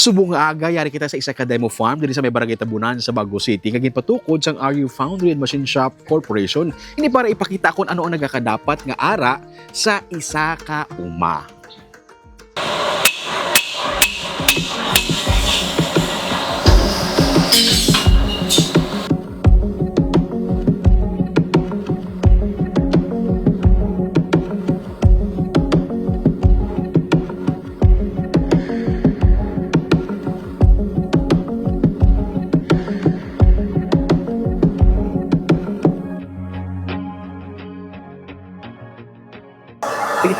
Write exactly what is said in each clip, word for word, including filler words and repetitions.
Subong nga aga, yari kita sa isa ka demo farm diri sa may Barangay Tabunan sa Bago City nga ginpatukod sang Aryu Foundry and Machine Shop Corporation. Ini para ipakita kon ano ang nagakadapat nga ara sa isa ka uma.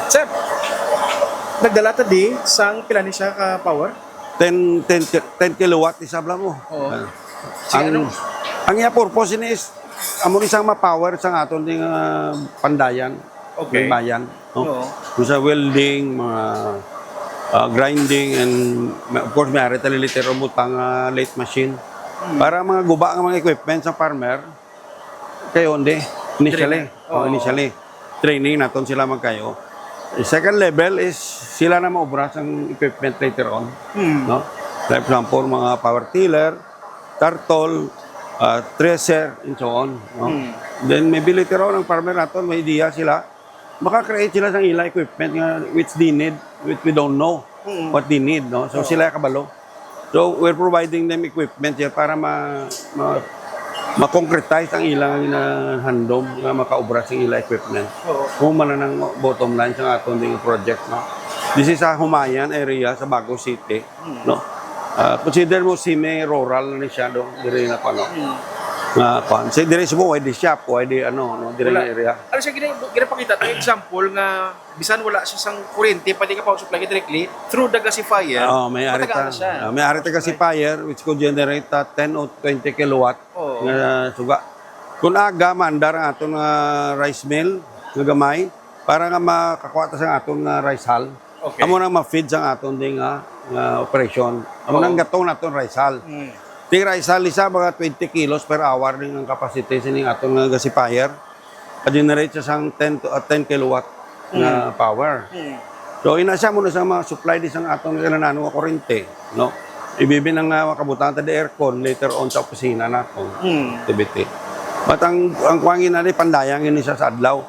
Sir, nagdala ta di sang pila ni siya ka power? Ten, ten, ten kilowatt isa bala mo. Oo. Ah. Si Ang, ano? ang iya purpose ini is, amo ni sang ma-power sang aton ding, ah, pandayan, Okay. ding bayan, no? Oo. Kung sa welding, mga, ah, grinding, and ma-, of course, may ari tali later on butang, ah, lathe machine. Hmm. Para mga guba nga mga equipment sa farmer, kayo, hindi. Initially. Training. Oh, Oo. initially. Training naton sila magkayo. Second level is sila na maobra sang equipment later on. Hmm. No? Like example, mga power tiller, turtle, ah, thresher, and so on. No? Hmm. Then maybe later on, ang farmer naton, may idea sila. Maka-create sila sang ila equipment nga which they need, which we don't know Mm. what they need. No? So Oo. sila kabalo. So, we're providing them equipment here para ma-, ma-, ma-concretize ang ilang, ah, handom nga makaobra sa ila equipment. Oo. Kung man ang bottom line sa aton ding project, no? This is a Humayan area sa Bago City, Mm. no? Ah, consider mo semi-rural na ni siya, no? Diri na pa, no? Mm. Nga, kwan. Sa diri sa buhay, di shop, buhay di ano, no? Diri Wala. na area. Ano siya gina-, ginapakita? Ang example nga bisan wala siya sang kuryente, pwede ka power supply directly through the gasifier. Oh, may ari Matagaan ta. siya. Ah, may ari ta gasifier, which could generate, ah, ten o twenty kilowatt Oo. nga suga. Kung aga, maandar ang aton nga rice mill nga gamay para nga makakuha ta sang aton nga rice hull. Okay. Amo nang ma-feed sang aton ding nga, nga operasyon. Amo Oo. nang gatong naton rice hull. Mm. Ting rice hull isa, mga twenty kilos per hour ding ang capacity sining aton nga gasifier. Ka-generate siya sang ten to, ah, ten kilowatt nga Mm. power. Mm. So, ina siya mo na sa mga supply di sang atong kinahanglan nga kurente, no? Ibibin ang, ah, makabutangan ta di aircon later on sa opisina naton. Mm. Activity. But ang, ang kuwan gina di, pandayan gini siya sa adlaw.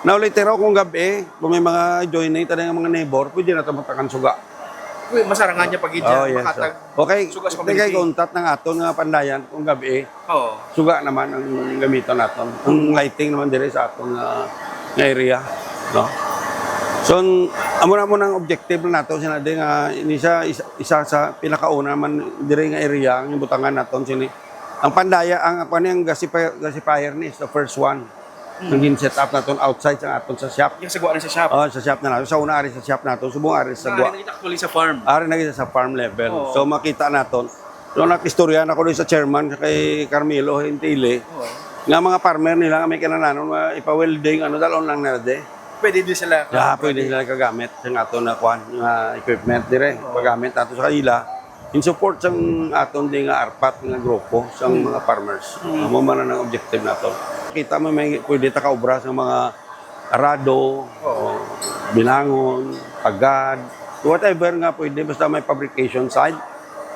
Now, later on, kung gabi, kung may mga joining ta nga mga neighbor, pwede na ta matakan suga. Uy, masarangan niya pag Oh, yes, makatag sir. Okay, suga sa okay, community. Contact ng aton nga pandayan kung gabi. Oo. Suga naman ang gamiton naton. Ang lighting naman diri sa aton nga, nga area, no? So, ang, amo na mo nang objective na nato, sina di nga, ini siya isa, isa sa pinakauna man diri nga area, ang butangan naton sini. Ang pandaya, ang, ang, ang gasifier, gasifier ni is the first one. Mm. Ang gin-set up naton outside sa aton sa shop. Yung sagwa na sa shop. Oh, sa shop na nato. Sa una, ari sa shop nato. Subong ari sa sagwa. Ari na kita actually sa farm. Ari na kita sa farm level. Oo. So, makita naton. So, nakistorya na ko doon sa chairman, kay Carmelo Hentile, Oo. nga mga farmer nila nga may kinahanglan nga ipa-welding, ano, dalon lang na de. Pwede din sila Yeah, ka-, pwede sila kagamit sa aton na kwan, nga equipment dire. Oo. Pagamit nato sa ila. In support sang aton di nga arpat nga grupo sang Mm. mga farmers. Mm. Amo man ang objective nato. Kita mo may pwede ta kaobra sa mga arado, Oo. o bilangon, pagad, whatever nga pwede, basta may fabrication side,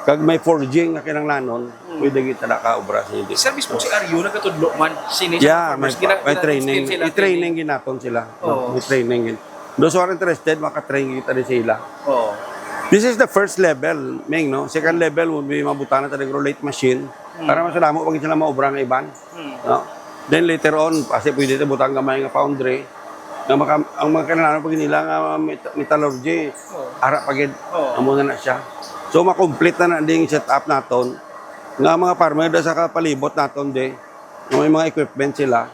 kag may forging nga kinahanglanon, Mm. pwede kita nakaobra sa hindi. Sir, mismo si Aryo nagkatudlo man, sini siya Yeah, farmers, may, gina-, may gina-, training. Sila I-training training. ginaton sila. No? Oo. May training gin-, Those who are interested, maka-train kita din sa ila. Oo. This is the first level, Ming, no? Second level would be mabutangan ta ng lathe machine Mm. para mas madamo pa gid sila maobra nga iban. Mm. No? Then later on, kasi pwede ta butang gamay nga foundry. Nga maka-, ang mga kinahanglan pa gid nila nga met-, metallurgy, Oo. ara pa gid. Oo. Amo na na siya. So, makomplete na na ding setup naton. Nga mga farmer da sa kapalibot naton di, nga may mga equipment sila,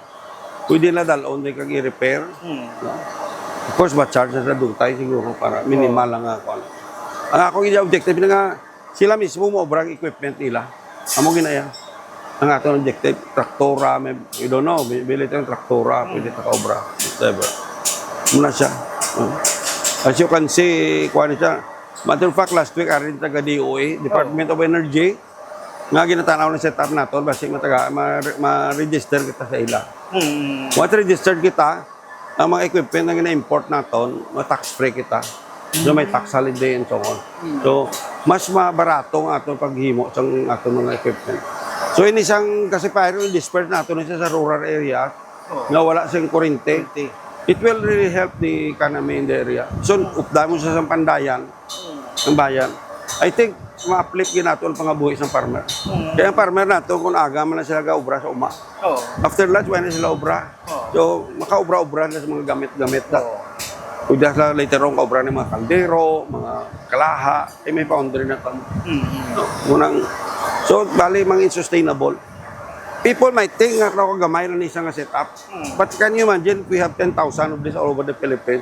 pwede na dalon di kag i-repair. Hmm. No? Of course, ma-charge na sa dutay siguro para minimal Oo. lang nga kwan. Ang akong gid objective na nga, sila mismo mo obra ang equipment nila. Amo ginaya. Ang atong objective, traktora, may, you don't know, bi-, bili tayong traktora, Hmm. pwede ta kaobra, whatever. Muna siya. Oh. As you can see, kuha niya siya. Matter of fact, last week, arin taga D O E, Department Oh. of Energy, nga ginatanaw ng setup nato, basi mataga, ma-, ma-register kita sa ila. Hmm. Once registered kita, ang mga equipment na gina-import naton, ma-tax free kita. So, may tax holiday and so on. Hmm. So, mas mabarato ang aton paghimo sang aton mga equipment. So, ini sang, kasi pa, disperse nato na siya sa rural area, Oh. nga wala sing kurente. Kurente. It will really help the economy in the area. So, upda mo sa sang Pandayan, Hmm. ang bayan. I think, ma-uplift gyud nato ang pangabuhi sang farmer. Hmm. Kaya ang farmer nato, kung aga man lang sila gaobra sa uma. Oh. After lunch, wala na sila obra. Oh. So, makaobra-obra na sa mga gamit-gamit na. Oh. Pwede sila later on kaobra ng mga kaldero, mga kalaha, eh, may foundry na kamo. Mm. No? Munang, so, bali, mga insustainable. People might think nga, "Ako, gamay lang ni siya nga setup." Mm. But can you imagine, we have ten thousand of this all over the Philippines.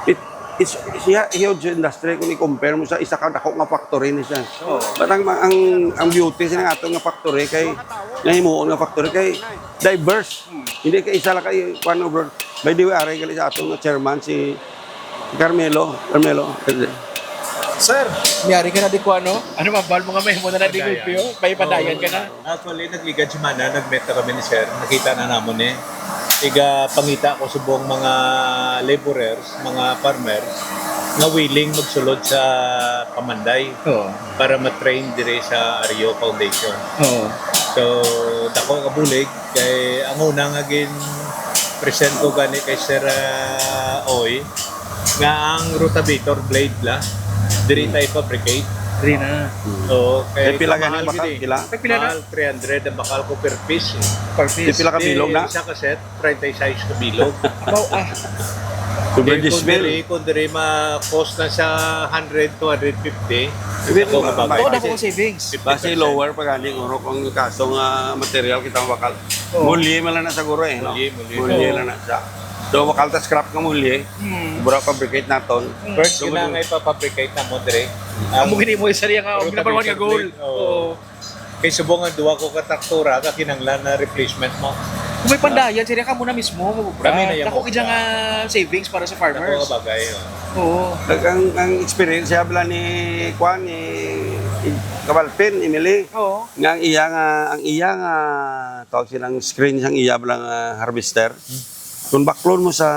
It, it's, it's a huge industry kung i-compare mo sa isa ka dako nga factory ni siya. Oh. But ang, ang, ang beauty sa nga ato nga factory kay, nga himuon nga factory kay diverse. Hmm. Hindi ka isa lang kay kuan, bro. By the way, ari gali sa aton nga chairman, si Carmelo. Carmelo. Sir, miyari ka na di kuan, no? Ano, mabal mo nga may mo na na di Padayan. Gulpyo? May padayan ka na? Oo. Actually, nagligad si Mana, nag-meet na kami ni Sir. Nakita na namon eh. Iga pangita ko subong mga laborers, mga farmers, nga willing magsulod sa Pamanday Oo. para ma-train dire sa Ario Foundation. Oo. So, dako nga bulig. Kay ang una nga gin-present ko gani kay Sir, ah, Oy, nga ang rotavator blade la, diri Hmm. tayo fabricate. Diri na. Oo, kay Kay pila gani kamahal bakal? Gid eh. Pila? Kay pila na? Mahal, three hundred ang bakal ko per piece eh. Per piece. Kay pila ka bilog na? Di, isa ka set, treinta y seis ka bilog. Wow, ah. Super Kay kung dismil. diri, kung diri ma-cost na sa hundred, two hundred fifty, Hindi, ako ma-, mababa. Oo, ma-, dako ang savings. Fifty percent. Basi lower pa gani, uro, kung kaso nga material kita mabakal. Oo. Mulye man lang na siguro eh, no? Mulye, mulye. Mulye Oo. lang na siya. So, bakal ta scrap nga mulye, Hmm. mura fabricate naton. Hmm. First, So, yun na muli- nga ipapabricate na mo, Dre. Amo gini mo, isa riya nga, Pero ang number one nga tabi-, goal. Oo. Oo. Kay subong ang duwa ko ka traktora, ka kinanglan na replacement mo. Kung may Ah. pandayan, sir, kamo na mismo, Kami na yan, Dako oh. gid nga savings para sa Dako farmers. nga bagay, oh. Oo. Ang, ang, ang experience siya bala ni, kuan, ni, ni Kabalpin, Emily, Oo. nga ang iya nga, ang iya nga, tawag silang screen sang iya bala nga harvester. Hmm. Kung baklon mo sa,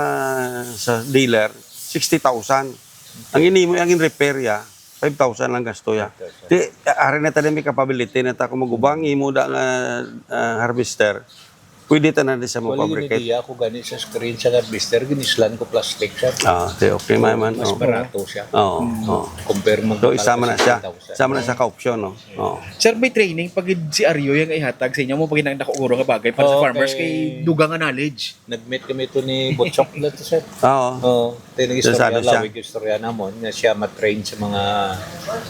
sa dealer, sixty thousand. Ang ini mo, ang in-repair ya, five thousand lang gasto ya. Five thousand. Di, ari na tayo may capability na ta kung magubang imo da nga, ah, harvester. Pwede ta na di sa mo Wala fabricate. Ginidiya ako gani sa screen sa harvester, ginislan ko plastic siya. Ah, okay, okay, So, man, man, mas oh. barato siya. Oo, Mm. oo. Compare mo So, isa man na siya. sixty thousand. Isa man na siya ka option, no? Oo. Sir, may training pag si Aryo yung ihatag sa inyo mo pag nang dako guro nga bagay para sa Oo, farmers kay kay dugang nga knowledge. Nag-meet kami to ni Butchok na to, sir. Oo. Oo. Tayo nag-istorya, Interesado siya. lawig istorya namon nga siya matrain sa mga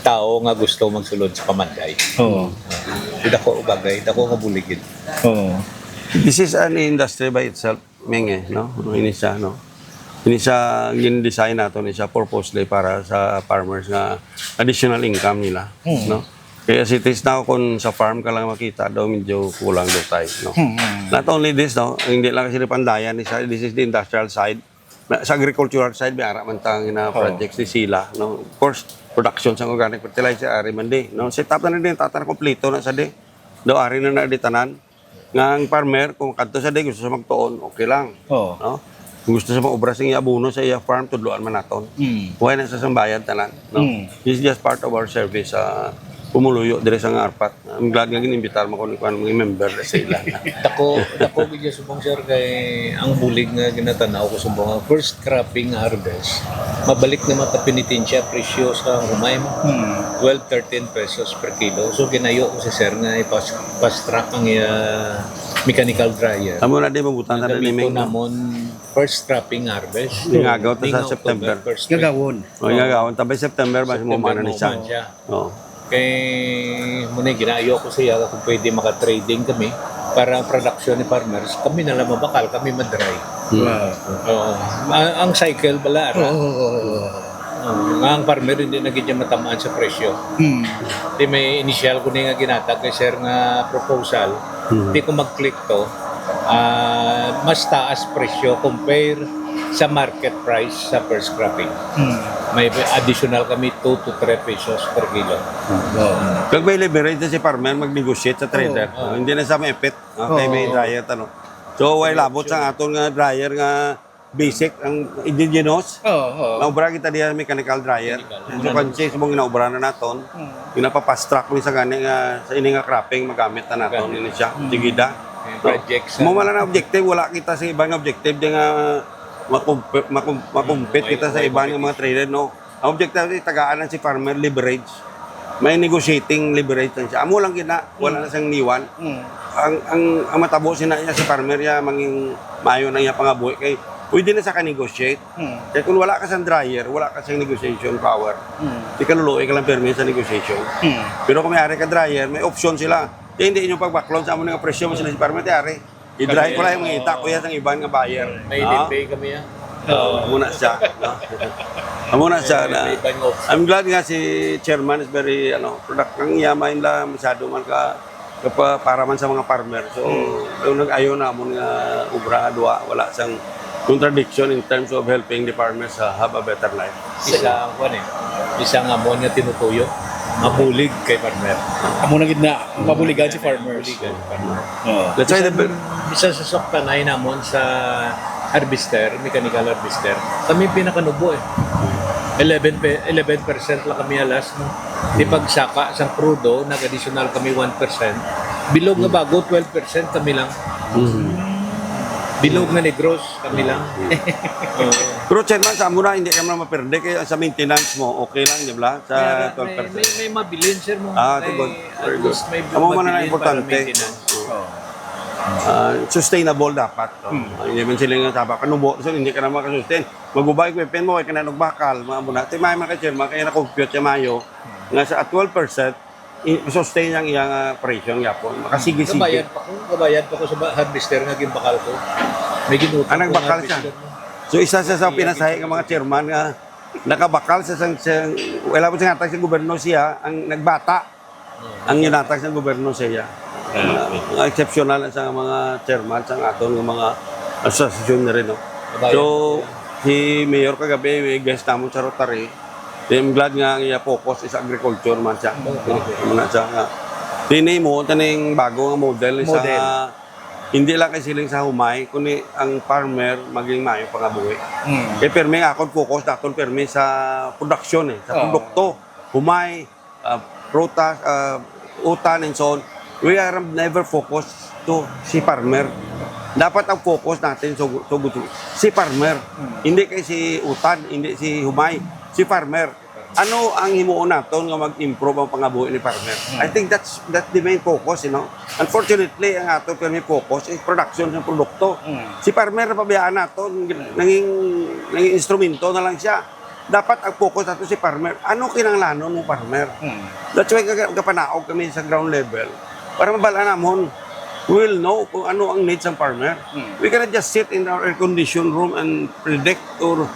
tao nga gusto magsulod sa pamanday. Oo. Dako bagay, dako nga buligid. Oo. This is an industry by itself, Ming, eh, no? Ini siya, no? Ini siya, gin-design nato ni siya purposely para sa farmers nga additional income nila, Hmm. no? Kaya as it is now, kung sa farm ka lang makita, daw medyo kulang daw tayo, no? Hmm. Not only this, no? Hindi lang kasi Pandayan, ni siya, this is the industrial side. Na, sa agricultural side, may ara man tang ina Oh. projects ni sila, no? Of course, production sa organic fertilizer, ari man di, no? Set up na na din, tatan kompleto na sa di. Do, ari na na di tanan. Nga ang farmer, kung kadto sa di, gusto sa magtuon, okay lang. Oh. No? Kung gusto sa mag-obra sa iya abono sa iya farm, tudloan man naton. Mm. Buhay na sa sambayan tanan, no? Mm. This is just part of our service sa pumuluyo dire sa nga arpat. I'm glad nga gin-imbitar mo ko ni kuan, mga member sa ila. Dako, dako gid siya subong, sir, kay ang bulig nga ginatanaw ko subong, ang first cropping harvest, mabalik na matapenitensya presyo sa humay mo. Hmm. Twelve, thirteen pesos per kilo. So, ginayo ko si sir nga ipas-, fast track ang iya mechanical dryer. Amo na di mabutan na Ang ni gamito Ming. namon first cropping harvest. Ngagaw ta Ning sa October, September. first week. Ngagawon. O, ngagawon. Tabay September, mas September mumana ni mo siya. man siya. Oo. Kay muna ginayo ko siya kung pwede maka-trading kami para ang production ni farmers, kami na lang mabakal, kami madry. Hmm. Wow. Oo. Ang, ang cycle bala, ara? Oo, oo, oo. Oo. Nga ang farmer hindi na gid niya matamaan sa presyo. Hmm. Di may initial ko ni nga ginatag kay sir nga proposal. Hmm. Di ko mag-click to, ah, mas taas presyo compare sa market price sa first cropping. Hmm. May additional kami two to three pesos per kilo. Wow. Kag may leverage na si farmer mag-negotiate sa trader. Oo. Hindi na sa maipit. Okay, may Oo. dryer, ano. So, way labot sa aton nga dryer nga basic, ang indigenous. Oo, oo. Naobra kita diya mechanical dryer. Mechanical. So, kansi sa mga ginaobra na naton, Mm. ginapa-fast track ni sa gani nga, sa ini nga cropping, magamit na naton, Magamit. ini siya, Mm. tigida. Yung No? project sa Mo man lang na objective, wala kita sa ibang objective, di nga makump-, makum-, makumpit Mm, kita sa may iban nga mga objective. trader, no? Ang objective, tagaan lang si farmer leverage. May negotiating leverage lang siya. Amo lang gina, wala Mm. na siyang liwan. Mm. Ang, ang, ang matabo sina iya si farmer, ya, mangin mayo na iya pangabuhi kay pwede na sa ka-negotiate. Hmm. Kaya kung wala ka sa dryer, wala ka sa negotiation power. Hmm. Di ka luluoy ka lang permi sa negotiation. Hmm. Pero kung may ari ka dryer, may option sila. Kaya hindi inyo pagbaklon sa amo nga presyo mo sila si farmer, ti ari. I-dry ko lang yung mga ita, kuya, sang iban nga buyer. May Ah? Pay kami, ah. Oo, amo na siya, no? Amo na siya May, na. may iban nga option. I'm glad nga si chairman is very, ano, product, ang yaman lang, masyado man ka, kapa-, para man sa mga farmer. So, Hmm. yung nag-ayo namon nga obra, duwa, wala sang contradiction in terms of helping the farmers, uh, have a better life. Isa, kuwan eh, isa nga mo nga tinutuyo, mabulig kay farmer. Amo na gid na, mabuligan si farmers. Mabuligan si farmer. Oo. That's why the Bisan, bisan sa suktanay namon sa harvester, mechanical harvester, kami pinakanubo eh. Eleven pe-, eleven percent lang kami alas, no? Di pagsaka sang krudo, nag-additional kami one percent. Bilog nga bago, twelve percent kami lang. Mm. Bilog nga Negros, kami lang. Oo. Pero, chairman, sa amo na, hindi ka man maperde kay sa maintenance mo, okay lang, di ba? Sa Kaya may, twelve percent. may, may mabilin, sir, mo. Ah, May, good. Very at good. least may Amo man ang mabilin para importante. maintenance. Oo. Ah, sustainable dapat, no? Hmm. Ah, hindi man sila nga taba, kanubo, so hindi ka na makasustain. Mag-ubay ko, pen mo, kay ka na nagbakal, mga muna. Ti may mga chairman, kaya na-compute siya mayo, nga sa at twelve percent, i-, sustain ang iyang, ah, operation yapon. Makasigi-sige. Kabayad pa ko, kabayad pa ko sa ba-, harvester nga gimbakal ko. May ginutang Ah, ko nga nagbakal siya. harvester mo. So, isa siya sa Iya, pinasahi nga mga chairman nga nakabakal sa sang, sang, wala po sa hatag sa gobyerno siya, ang nagbata. Ang ginatag sa gobyerno sa iya. Ah, Mga, mga exceptional sa mga chairman sa aton nga mga asosasyon na rin, no? Kabayan. So, si Mayor kagabi, may guest namon sa Rotary. I'm glad nga ang iya focus is agriculture man siya. Mm. No? Muna siya nga. Dini mo, taning bago nga model ni sa Model. Hindi lang kay siling sa humay, kundi ang farmer maging maayo pangabuhi. Mm. Kay permi ang akon focus naton permi sa production eh, sa Oo. produkto, humay, ah, prutas, ah, utan and so on. We are never focused to si farmer. Dapat ang focus natin so, so, si farmer. Mm. Hindi kay si utan, hindi si humay, si farmer. Ano ang himuon naton nga mag-improve ang pangabuhi ni farmer? Mm. I think that's, that's the main focus, you know. Unfortunately, ang ato permi focus is production sa produkto. Mm. Si farmer, napabayaan naton, nanging, nanging instrumento na lang siya. Dapat ang focus nato si farmer. Ano kinahanglanon mo farmer? Mm. That's why kaga-, gapanaog kami sa ground level para mabal-an namon. We will know kung ano ang needs ng farmer. Mm. We cannot just sit in our air-conditioned room and predict or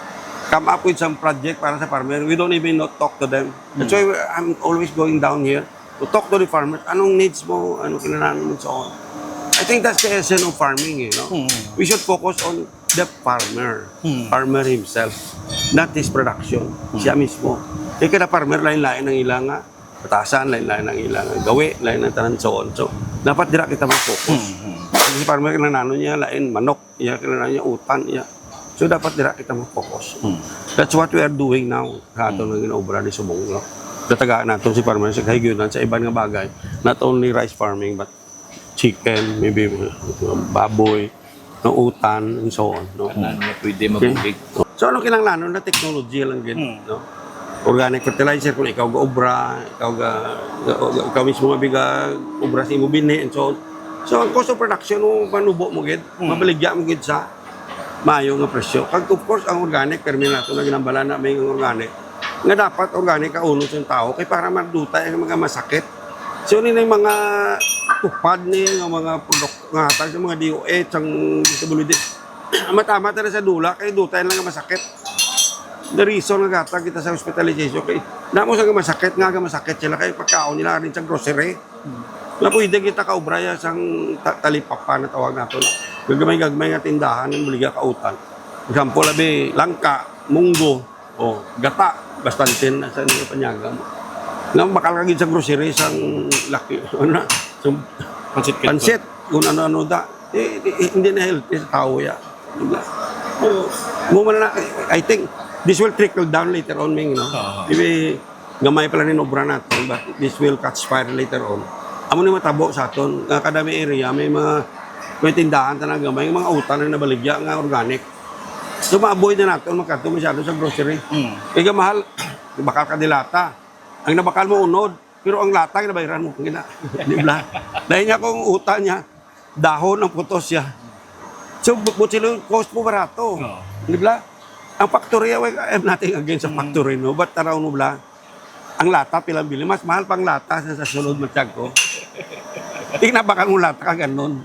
come up with some project para sa farmer. We don't even not talk to them. That's Mm. why we, I'm always going down here to talk to the farmers. Anong needs mo? Ano kinahanglan mo? So on. I think that's the essence of farming, you know? Mm. We should focus on the farmer. Mm. Farmer himself, not his production. Mm. Siya mismo. Kaya kada farmer, lain-lain ang ilang nga batasan, lain-lain ang ilang gawi, lain ang tanan, so on. So, dapat dira kita mag-focus. Mm, mm. Ang si farmer, kinahanglan niya, lain, manok, iya, kinahanglan niya, utan, iya. So, dapat dira kita mag-focus. Mm. That's what we are doing now sa ato Mm. nga ginaobra ni Subong, no? Natagaan nato si farmer sa kahigyunan sa iban nga bagay. Not only rice farming, but chicken, maybe, uh, baboy, no, utan, and so on, no? Tanan nga pwede Okay. mabulig. So, ano kinahanglanon na technology lang gid, Hmm. no? Organic fertilizer, kung ikaw ga-obra, ikaw ga, ga, ga, ikaw mismo mabiga, obra sa imo binhi, and so on. So, ang cost of production mo, manubo mo gid, Hmm. mabaligya mo gid sa maayo nga presyo. Kag, of course, ang organic, permi nato na ginambalan na may organic. Nga dapat organic ka uno sa tao, kay para madutay ang mga masakit. So, ni mga tupad ni nga mga produkto nga hatag sa mga D O H ang D S W D. Matama tara sa dula, kay dutay lang nga masakit. The reason nga gatag kita sa hospitalization, kay namo sa nga masakit, nga, nga masakit sila, kay pagkaon nila rin sa grocery. Nga pwede kita kaubra ya sang ta-, talipapa na tawag nato na. Gagmay-gagmay nga tindahan, ang buliga kautan. Example, abi, langka, munggo, o gata, bastante na sa inyo panyaga mo. Nga bakal ka gid sa grocery, sang laki, ano na, sang Pansit Canton. pansit, kung ano-ano da. Eh, eh, hindi na healthy sa tao ya. Diba? So, mo man na, I think, this will trickle down later on, Ming, no? Aha. Ibi, gamay pala ni obra naton, but this will catch fire later on. Amo ni matabo sa aton, nga kada may area, may mga, may tindahan ta na gamay, mga utan na nabaligya nga organic. So, ma-avoid na naton magkadto masyado sa grocery. Mm. Kaya mahal, bakal ka dilata. Ang nabakal mo unod, pero ang lata, nabayaran mo. Gina, di ba? Dahil niya kung utan niya, dahon ang putos siya. So, bu-, buti lang cost mo barato. Oo. Di ba? Ang factory, I have nothing against sa Mm. factory, no? But taraw mo bla, ang lata, pilang bili. Mas mahal pang lata sa, sa sulod, matyag ko. Tingnan, bakal mo lata ka ganon.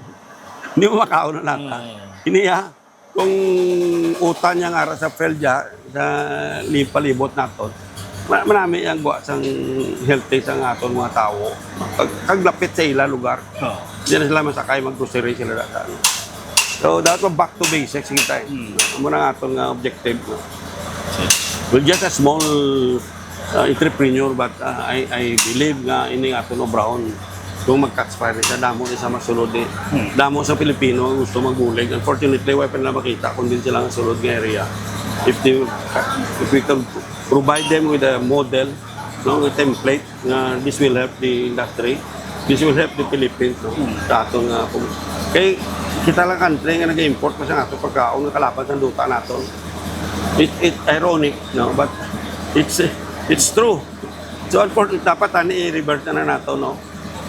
Hindi mo makaon ang lata. Mm. Ini, ah, kung utan niya nga ara sa Feldia, sa li-, palibot naton, ma-, marami ang guwa sang healthy sang aton mga tawo. Kag, kag lapit sa ila lugar. Oo. Di na sila masakay, mag-grocery sila data. So, dapat back to basics kita, eh. Hmm. Amo na ang aton nga objective, no? We're just a small, uh, entrepreneur, but, uh, I, I believe nga ini nga aton obrahon, kung mag-catch fire siya, damo ni sa masulod ni. Hmm. Damo sa Pilipino ang gusto magbulig. Unfortunately, wala pa nila makita kung din sila ang sulod nga area. If they, if we can provide them with a model, no, a template, nga this will help the industry, this will help the Philippines, no? Hmm. Sa aton nga pag-, kay kita lang country nga nag-import pa sa ato pagkaon nga kalaban sa duta naton. It, it ironic, no? But it's, it's true. So, unfortunately, dapat ani i-revert na, na nato, no?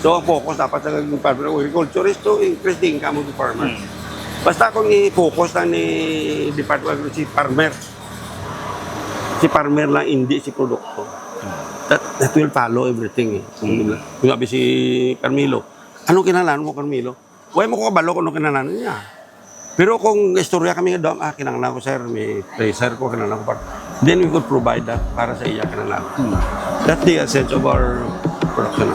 So, ang focus dapat sa Department of Agriculture is to increase the income of the farmers. Hmm. Basta kung i-focus lang ni Department of Agriculture si farmer, si farmer lang, hindi si produkto. That, that will follow everything, eh. Hmm. Kung sabi si Carmelo, "Anong kinahanglan mo, Carmelo?" Wala mo ko kabalo kung anong kinahanglan niya. Pero kung istorya kami nga doon, "Ah, kinahanglan ko, sir, may tracer ko, kinahanglan ko." Para, then we could provide that para sa iya kinahanglan. Hmm. That's the essence of our production.